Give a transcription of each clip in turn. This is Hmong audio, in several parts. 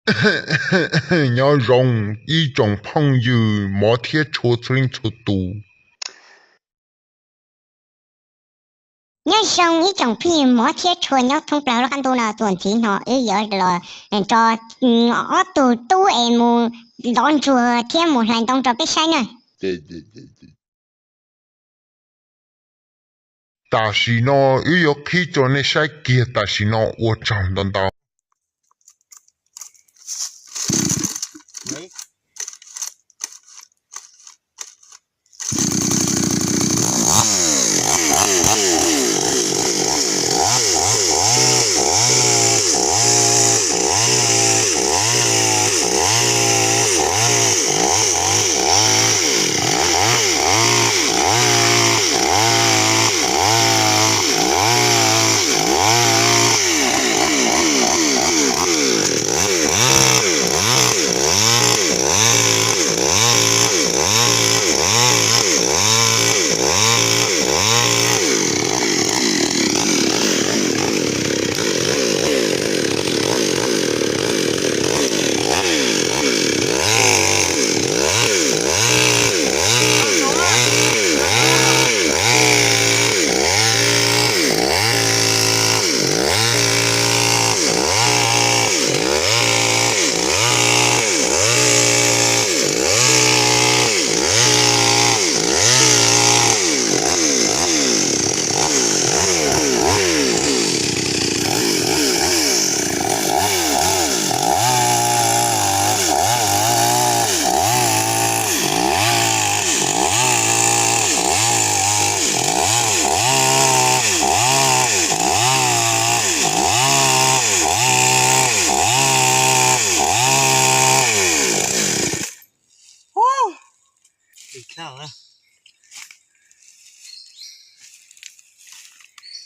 Nyob zoo ib tsoom phooj ywg mov thiab tshua txhua leej txhua tus. Nyob zoo ib tsoom phooj ywg mov thiab tshua nyob thoob plaws lub qab ntuj no, txuas ntxiv no wb yuav los nrog ob tug tub es mus lov ntsuag thiab mus hlais ntoo rau peb saib na. Tam sim no wb yuav qhib rau nej saib kiag tam sim no, ua tsaug ntau ntau.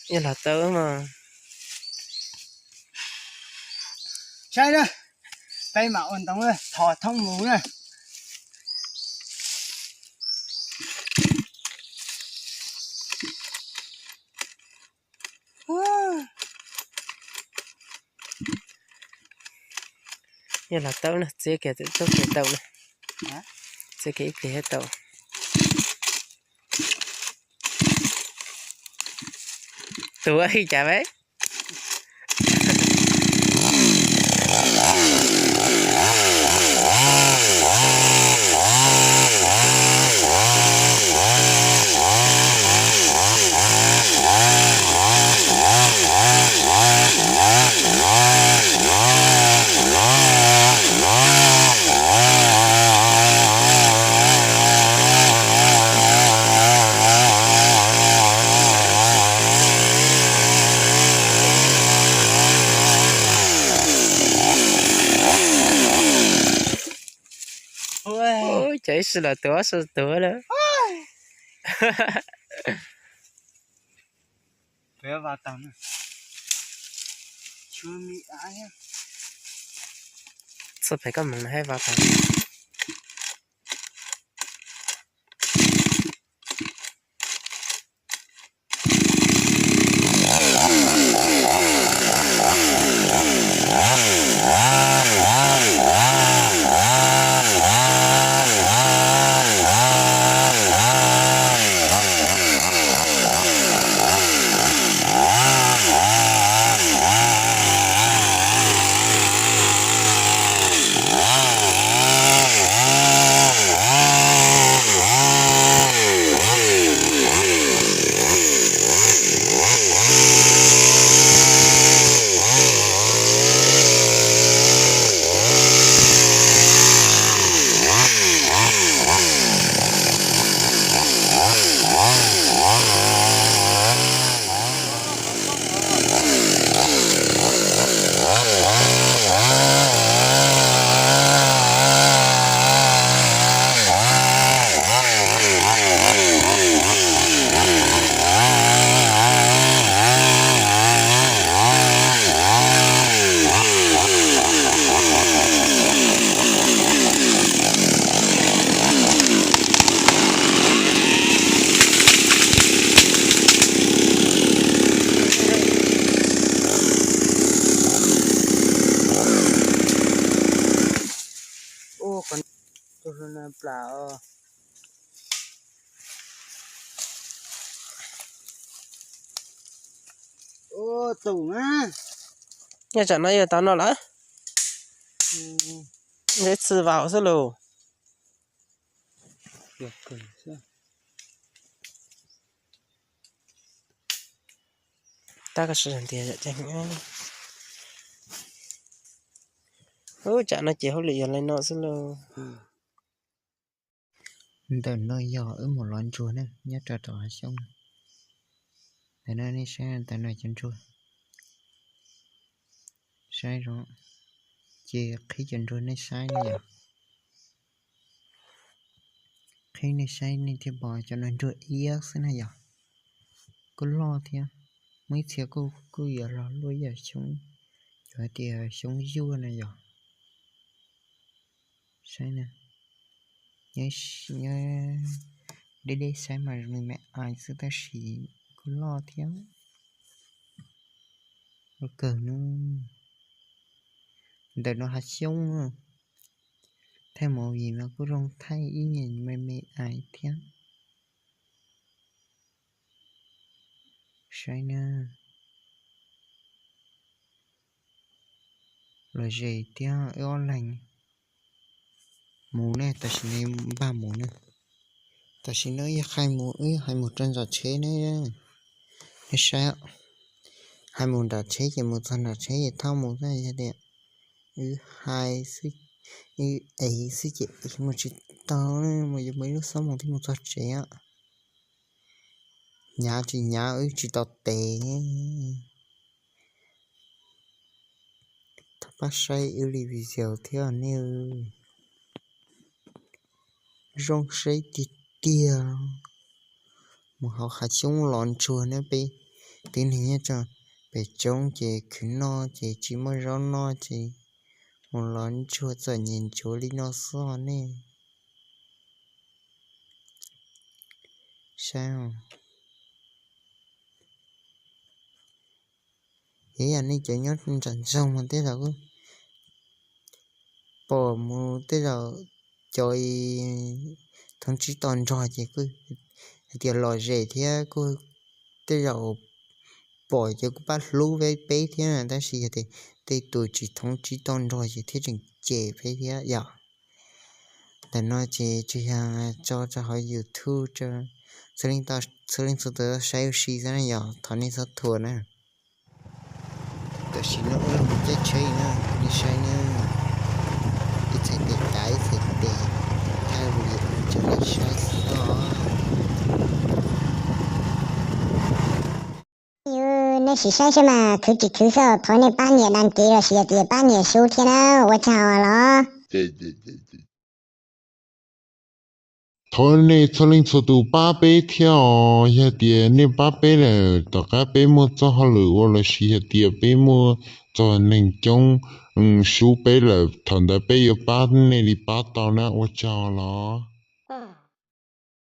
Yog los tau mas. Saib na, peb mam ua ntoo thov thoob mus na. Yog los tau na, txiav kiag tau na. Txiav kiag ib pliag thiab tau. Tuav ib cas me. Ua cas ib sij los tuav ib sij tuav lawm. Txoj pem koj mus no hais vas tag. Plas os. Ua tus na. Nyob tsam no yuav tau noj lawm. Nyob txhij vau xwb lus. Tab koj sim tias yom, ub, tsam no ces hauj lwm yog li no xwb lauj. Ntawm no yog wb mus lov ntsuag na, nyob rau tom hav xyoob. Ntawm no nej saib, ntawm no cov ntsuag. Saib zoo, ces qhib cov ntsuag nej saib na yom. Qhib nej saib nej thiaj pom cov no ntsuag iab xwb na yom. Kuj loj thiab, muaj ib txhia kuj yuav los luaj ib yam xyoob, cov hais tias xyoob yuaj na yom. Saib na, nyob deb deb saib mas zoo li me ais xwb tab sis kuj loj thiab. Ua kawg no. Ntawm no hav xyoob, thaij movie mas kuj zoo thaij ib nyuag me me ais thiab. Saib na. Lom zem thiab, wb ob leeg mus ne, tam sim no npaj mus ne. Tam sim no yog hais mus, wb hais mus rau nram tsheb ne. Nej saib, hais mus nram tsheb ces mus txog nram tsheb ces thauj mus xwb, yog tias wb hais xwb, wb ev xwb ces mus tsis tau, mus yuav mus ib lub xob moos thiaj mus txog tsev. Hnyav tsis hnyav wb tsis tau tes. Thov pab saib wb li video thiab nej. Zoo saib tiag tiag. Mus hauv hav xyoob lov ntsuag ne, peb tib neeg nyob rau pem roob ces khwv noj ces tsis muaj zaub noj ces mus lov ntsuag txom nyem ntsuav li no xwb nej. Saib, yog nej cov nyob nram nroog mas tej zaum kuj pom mus, tej zaum cov thoob tsib to nrog ces kuj hais tias lom zem thiab kuj tej zaum pom ces kuj pab hlub peb thiab, tab sis yog tias tej tus tsis thoob tsib to nrog ces thiaj tseem cem peb thiab yom. Ntawm no ces tsuas yog tso rau hauv YouTube, txhua leej txhua tus saib ua si xwb na yom, thov nej txhob thuam na. Tam sim no wb los mus caij tsheb na, nej saib na, ib txhais tes cav ib txhais tes, thaij video rau nej saib xwb os. Yus, nej sim saib saib mas khwv tsis khwv xwb, thov nej pab nias đăng ký los sis yog tias pab nias sub thiab na, ua tsaug los. Thov nej txhua leej txhua tus pab peb thiab os, yog tias nej pab peb lawm tom qab peb muaj txoj hauj lwm ua los sis yog tias peb muaj txog neeg coob sub peb lawm, thaum ntawd peb yuav pab nej li pab tau na, ua tsaug los.